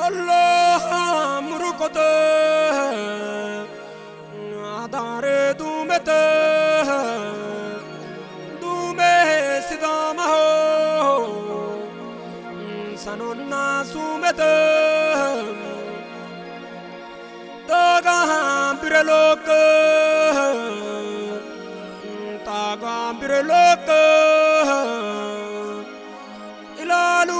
Ollaa muruqote adaare duumete duume sidaamaho sanonna suumete Xaagambire lookke xaagambire lookke Ilaalu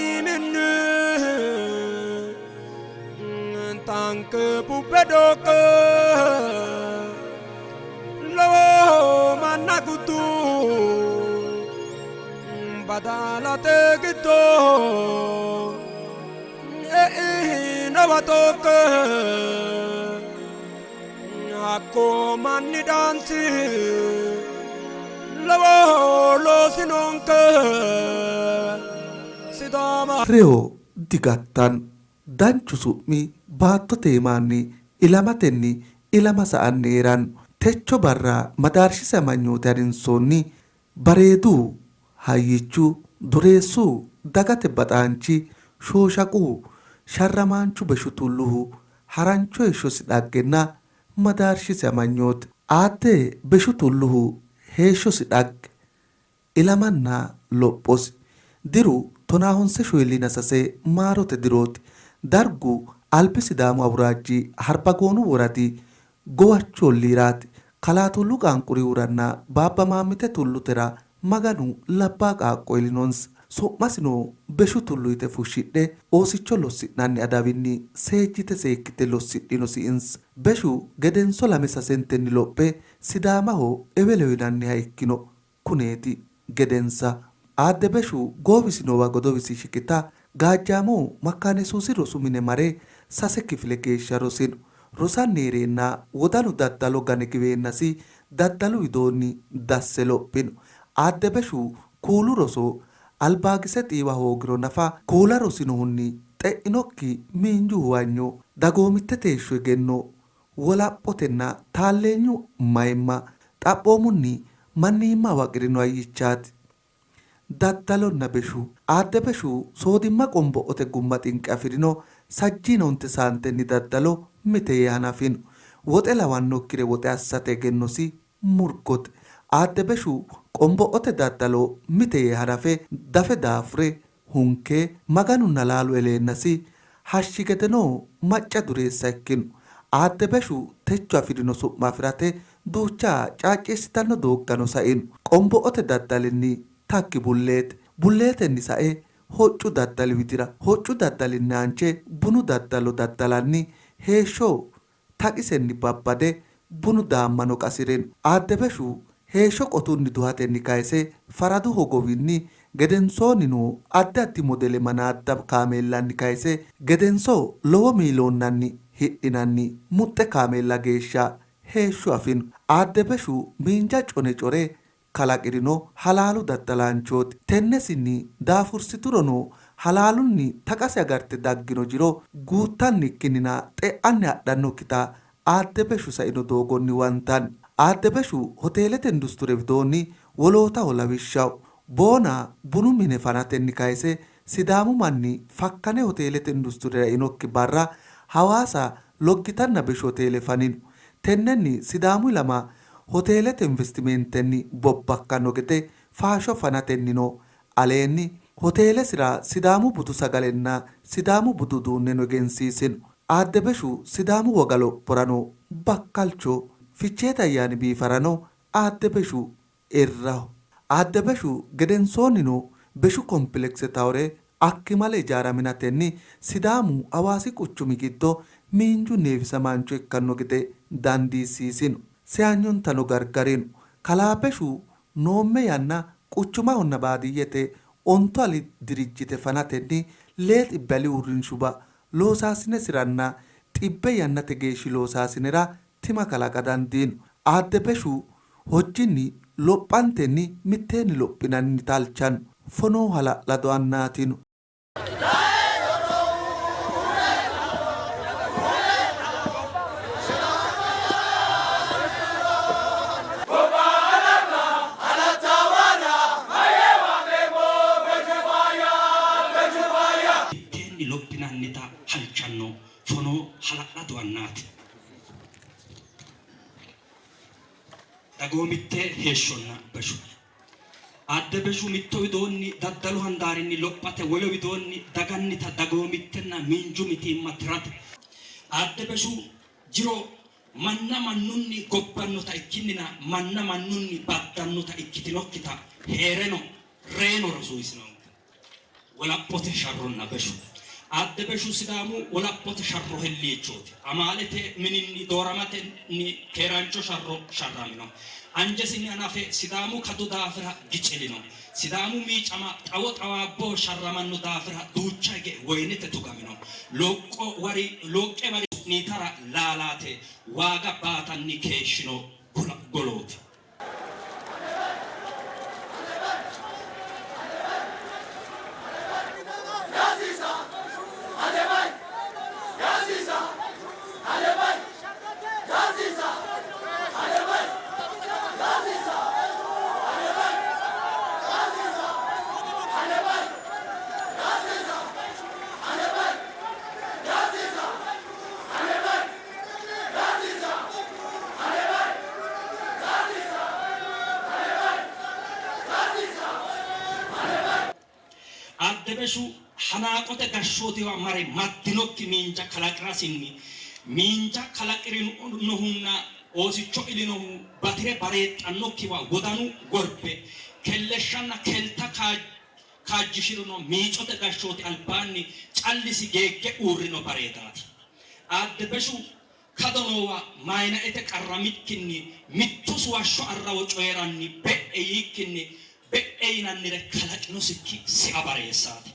iiminni tanke bubbe dookke lowo manna guddu badalate giddo e'inowa xooqqe hakko manni dhaansi lowo loosinonke Sidaama. Reyo digattanno. Danchu su'mi baattote iimaanni ilamatenni ilama sa''anni hee'ranno. Techo barra madaarshisi amanyoote harinsoonni Bareedu, hayyichu, dureessu, dagate baxaanchi, shooshaqu, sharramaanchu Beshu Tulluhu harancho heeshshosi dhaggenna madaarshisi amanyoote. Aadde Beshu Tulluhu heeshshosi dhagge, ilamanna lophosi. Diru tonaahonse shoyilliina sase maarote dirooti. Dargu Albi Sidaamu Awuraajji Harbagoonu Woradi Gowachu olliiraati. Kalaa Tullu Qaanqurihuranna Baabba Maammite Tullutera Maganu labbaa qaaqqo ilinonsa. Su'masino Beshu Tullu yite fushshidhe oosicho lossi'nanni adawinni seejjite seekkite lossidhinosi insa. Beshu gedenso lame sasentenni lophe Sidaamaho Ewelo yinanniha ikkino. Kuneeti gedensa. Aadde Beshu goowisi noowa godowisi shiqita Gaajjaamo Makkanesuusi rosu mine mare sase kifile geeshsha rosino. Rosanni hee'reenna wodanu daddalo gane giweennasi daddalu widoonni dasse lophino. Aadde Beshu kuulu roso albaagise xiiwa hoogiro nafa kuula rosinohunni xe'inokki miinju huwanyo, dagoomittete heeshsho egenno, wolaphotenna taalleenyu mayimma xaphoomunni mannihimma hawaqi'rino hayyichaati. Daddalonna Beshu. Aadde Beshu soodimma qombo''ote gumma xinqe afi'rino sajjiina onte saantenni daddalo mite yee hanafino. Woxe lawannokkire woxe assate egennosi murgote. Aadde Beshu qombo''ote daddalo mite yee hanafe dafe daafure hunkee Maganunna laalu eleennasi hashshi gedeno macca dureessa ikkino. Aadde Beshu techo afi'rino su'ma afi'rate duucha caacceessitanno dooggano saino. Qombo''ote daddalinni takki bulleete, bulleetenni sae hoccu daddali widira, hoccu daddalinni aanche bunu daddalo daddalanni heeshsho taqisenni babbade bunu daammano qasi'rino. Aadde Beshu heeshsho qotunni duhatenni kayse faradu hogowinni gedensoonnino addi addi modele manaadda kaameellanni kayse gedenso lowo miiloonnanni hidhinanni muxxe kaameella geeshsha heeshsho afino. Aadde Beshu miinja cone core kalaqi'rino halaalu daddalaanchooti. Tennesinni daafursiturono halaalunni taqasi agarte daggino jiro guuttanni ikkinnina xe'anni hadhannokkita Aadde Beshu saino doogonni huwantanni. Aadde Beshu hoteelete industure widoonni wolootaho lawishshaho. Boona bunu mine fanatenni kayse Sidaamu manni fakkane hoteelete industurera einokki barra Hawaasa Loggitanna Beshu hoteele fanino. Tennenni Sidaamu ilama hoteelete investimeentenni bobbakkanno gede faasho fanatennino aleenni hoteelesira Sidaamu budu sagalenna Sidaamu budu uduunneno egensiisino. Aadde Beshu Sidaamu woga lophorano Bakkalcho Ficheete ayyaani biifarano Aadde Beshu irraho. Aadde Beshu gedensoonnino Beshu Kompilekse Tawore akkimale ijaara minatenni Sidaamu Hawaasi quchumi giddo miinjunni heewisamaancho ikkanno gede dandiissiisino. Seyanyontano gargarino. Kalaa Beshu noomme yanna quchumahonna baadiyyete ontu ali dirijjite fanatenni lee xibbe ali uurrinshuwa loosaasinesiranna xibbe yannate geeshshi loosaasinera tima kalaqa dandiino. Aadde Beshu hojjinni lophantenni mitteenni lophinannita halchanno. Fonoo hala'lado annaatino. halamatenni lophinannita halchanno fonoo hala'lado annaati. Dagoomitte heeshshonna beshu. Aadde Beshu mitto widoonni daddalu handaarinni lophate wole widoonni dagannita dagoomittenna miinju mitiimma tirate. Aadde Beshu jiro manna mannunni gobbannota ikkinnina manna mannunni baddannota ikkitinokkita hee'reno reyeno rosiisinonke. Wolaphote sharronna beshu. Aadde Beshu Sidaamu wolaphote sharro helliichooti. Amaalete mininni dooramatenni keeraancho sharro sharramino. Anjesinni hanafe Sidaamu kadu daafira gicilino. Sidaamu miicama xawo xawaabboho sharramanno daafira duucha hige woyinete tugamino. Looqqo wari looqqe wari su'niitara laalaate waaga baatanni keeshshino golooti. Aadde Beshu hanaaqote gashshootiwa mare maddinokki miinja kalaqi'rasinni miinja kalaqi'rinohunna oosicho ilinohu bati're bareexxannokkiwa wodanu worbe kelleshshanna kelta kaajjishi'rino miicote gashshooti albaanni callisi geegge uurrino bareedaati. Aadde Beshu Kado noowa mayinaete qarramikkinni mittu suwashsho arrawo coyi'ranni be'e yiikkinni be'e yinannire kalaqinosikki si'a bareessaati.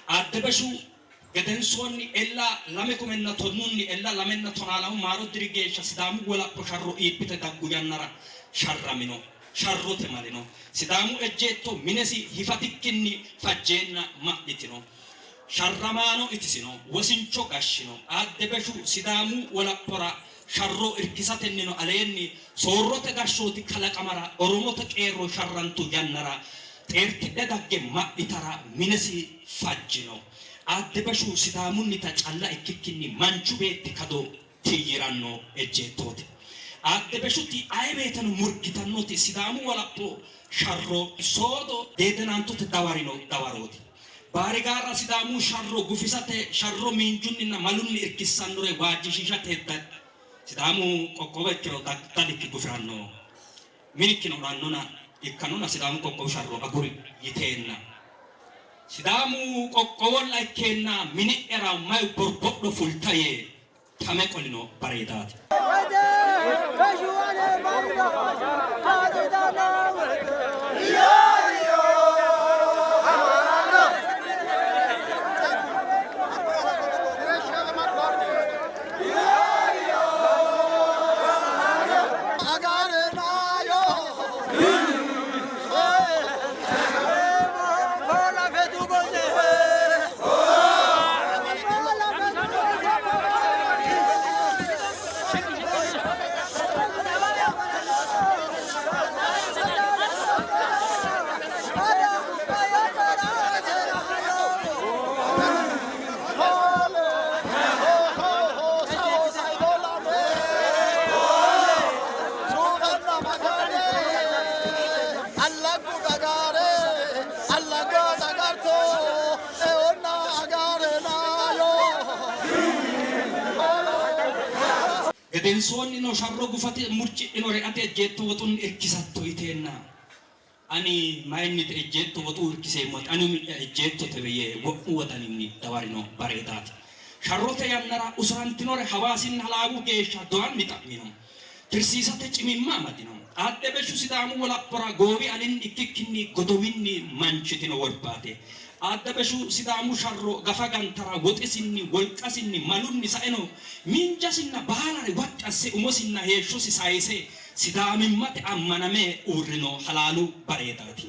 Aadde Beshu gedensoonni ella lame kumenna tonnunni ella lamenna tonaalamu maaro diri geeshsha Sidaamu wolapho sharro iibbite daggu yannara sharramino, sharrote malino. Sidaamu ejjeetto minesi hifatikkinni fajjeenna ma'litino. Sharramaano itisino, wosincho gashshino. Aadde Beshu Sidaamu wolaphora sharro irkisatennino aleenni soorrote gashshooti kalaqamara Oromote qeerro sharrantu yannara xeertidhe dagge ma'litara minesi fajjino. Aadde Beshu Sidaamunnita calla ikkikkinni manchu beetti kado tiyyi'ranno ejjeettooti. Aadde Beshuti aye woyteno murgitannoti Sidaamu wolapho sharro soodo geedenaantote dawarino dawarooti. Baarigaarra Sidaamu sharro gufisate sharro miinjunninna malunni irkissannore waajjishiishate Sidaamu qoqqowo ikkiro daddallikki gufi'ranno, minikkino urannona ikkannona Sidaamu qoqqowu sharro aguri yiteenna Sidaamu qoqqowolla ikkeenna mini'yara may borbodho fulta yee tame qolino bareedaati. Gedensoonnino sharro gufate murcidhinore ate ejjeetto woxunni irkisatto yiteenna ani mayinnite ejjeetto woxu irkiseemmote ani umi'ya ejjeettotewe yee wo'mu wodaninni dawarino bareedaati. Sharrote yannara usurantinore Hawaasinna Halaabu geeshsha doyanni xa'mino. Tirsiisate cimimma amadino. Aadde Beshu Sidaamu wolaphora goowi alinni ikkikkinni godowinni manchitino worbaate. Aadde Beshu Sidaamu sharro gafa gantara woxisinni, wolqasinni, malunni saeno miinjasinna baalare waxxi asse umosinna heeshshosi sayise Sidaamimmate ammaname uurrino halaalu bareedaati.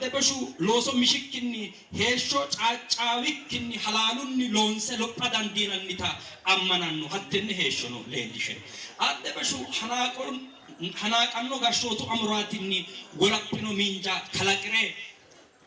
Aadde Beshu looso mishikkinni, heeshsho caaccaawikkinni halaalunni loonse lopha dandiinannita ammananno. Hattenne heeshshono leellishino. Aadde Beshu hanaaqanno gashshootu amuraatinni wolaphino miinja kalaqi're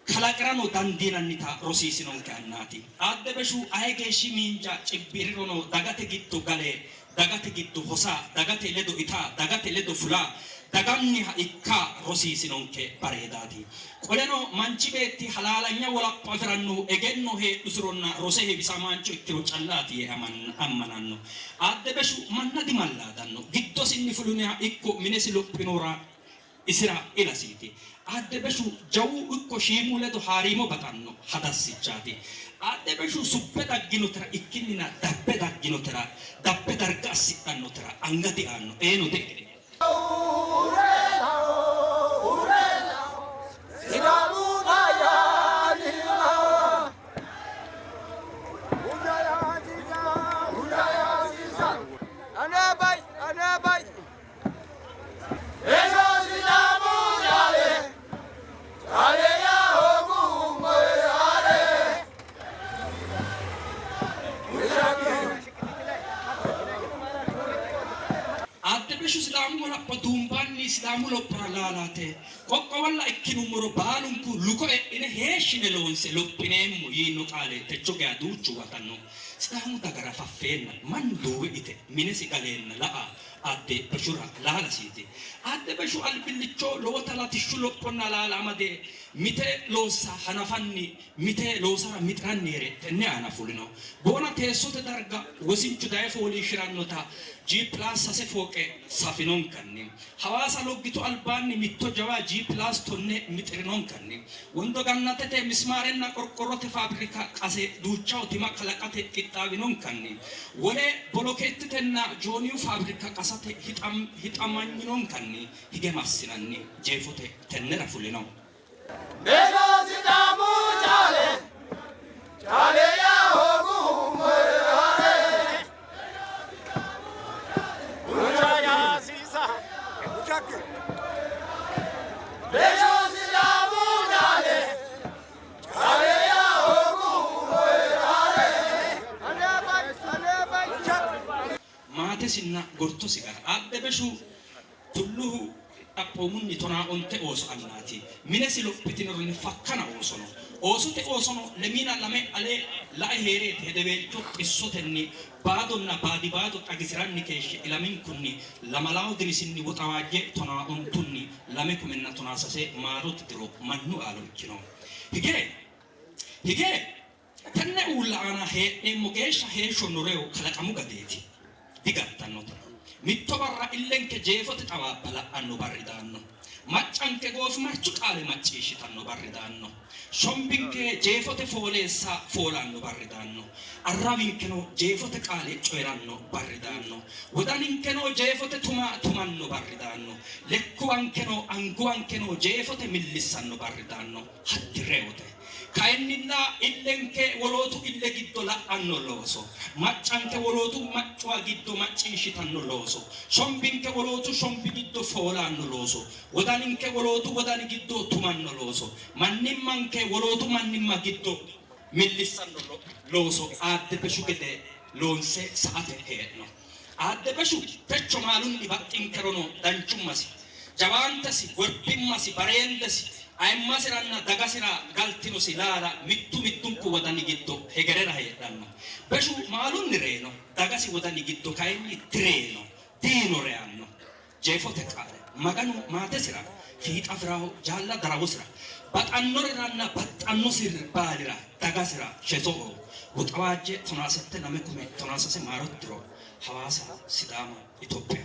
kalaqi'rano dandiinannita rosiisinonke annaati. Aadde Beshu aye geeshshi miinja cibbi'rirono dagate giddo gale, dagate giddo hosa, dagate ledo ita, dagate ledo fula, daganniha ikka rosiisinonke bareedaati. Qoleno manchi beetti halaalanya wolapho afi'rannohu egenno heedhusironna rose heewisamaancho ikkiro callaati yee ammananno. Aadde Beshu manna dimallaadanno. Giddosinni fulinoha ikko minesi lophinohura Isira ilasiiti. Aadde Beshu jawu ikko shiimu ledo haariimo baxanno hadassichaati. Aadde Beshu subbe dagginotera ikkinnina dabbe dagginotera, dabbe darga assidhannotera anga diaanno, eeno diegennino. Aadde Beshu Sidaamu wolapho duumbaanni Sidaamu lophora laalaate qoqqowalla ikkinummoro baalunku luko e'ine heeshshine loonse lophineemmo yiino qaale techo geya duuchu huwatanno. Sidaamu dagara faffeenna mannu duuwe ite minesi galeenna la'a Aadde Beshura laalasiiti. Aadde Beshu albillicho lowota latishshu lophonna laala amade mite loossa hanafanni mite loosara mixiranni hee're tenne aana fulino. Boona teessote darga wosinchu daye fooliishshi'rannota G plus sase fooqe safinonkanni. Hawaasa Loggitu albaanni mitto jawa G plus tonne mixi'rinonkanni. Wondo Gannatete mismaarenna qorqorrote faabrika qase duuchaho tima kalaqate qixxaawinonkanni. Wole bolokeettetenna jooniyu faabrika qasate hixamanyinonkanni. Hige massinanni jeefote tennera fulino. Beesho Sidaamu caale, caale'ya hoogummo hare. Beesho Sidaamu caale, caale'ya hoogummo hare. Maatesinna gortosi gara. Aadde Beshu Tulluhu xaphoomunni tonaa onte ooso annaati. Minesi lophitinorinni fakkana ooso no. Oosote oosono lemiina lame ale lae hee'reeti hedeweelcho xissotenni baadonna baadi baado xagisi'ranni keeshshe ilaminkunni lamalawu dirisinni Woxawaajje tonaa ontunni lame kumenna tonaa sase maarote diro mannu aalo ikkino. Hige hige Tenne uulla aana hee'neemmo geeshsha heeshshonno reyo kalaqamu gadeeti, digattannote. Mitto barra illenke jeefote xawaabba la'anno barri daanno. Maccanke goofimarchu qaale macciishshitanno barri daanno. Shombinke jeefote fooleessa foolanno barri daanno. Arrawinkeno jeefote qaale coyi'ranno barri daanno. Wodaninkeno jeefote tuma tumanno barri daanno. Lekkuwankeno anguwankeno jeefote millissanno barri daanno. Hatti reyote. Kayinnilla illenke wolootu ille giddo la'anno looso, maccanke wolootu maccuwa giddo macciishshitanno looso, shombinke wolootu shombi giddo foolanno looso, wodaninke wolootu wodani giddo tumanno looso, mannimmanke wolootu mannimma giddo millissanno looso Aadde Beshu gede loonse sa''ate hee'no. Aadde Beshu techo maalunni baxxinkerono danchummasi, jawaantesi, worbimmasi, bareendesi, ayimmasiranna dagasira galtinosi laala mittu mittunku wodani giddo hegerera heedhanno. Beshu maalunni reyino, dagasi wodani giddo kayinni direyino, diino reyanno. Jeefote qaale, Maganu maatesira, fiixa firaho, jaalla darawosira, baxannoriranna baxxannosiri baalira, dagasira shetto oo. Woxawaajje tonaa sette lame kume tonaa sase maarote diro, Hawaasa, Sidaama, Itophiya.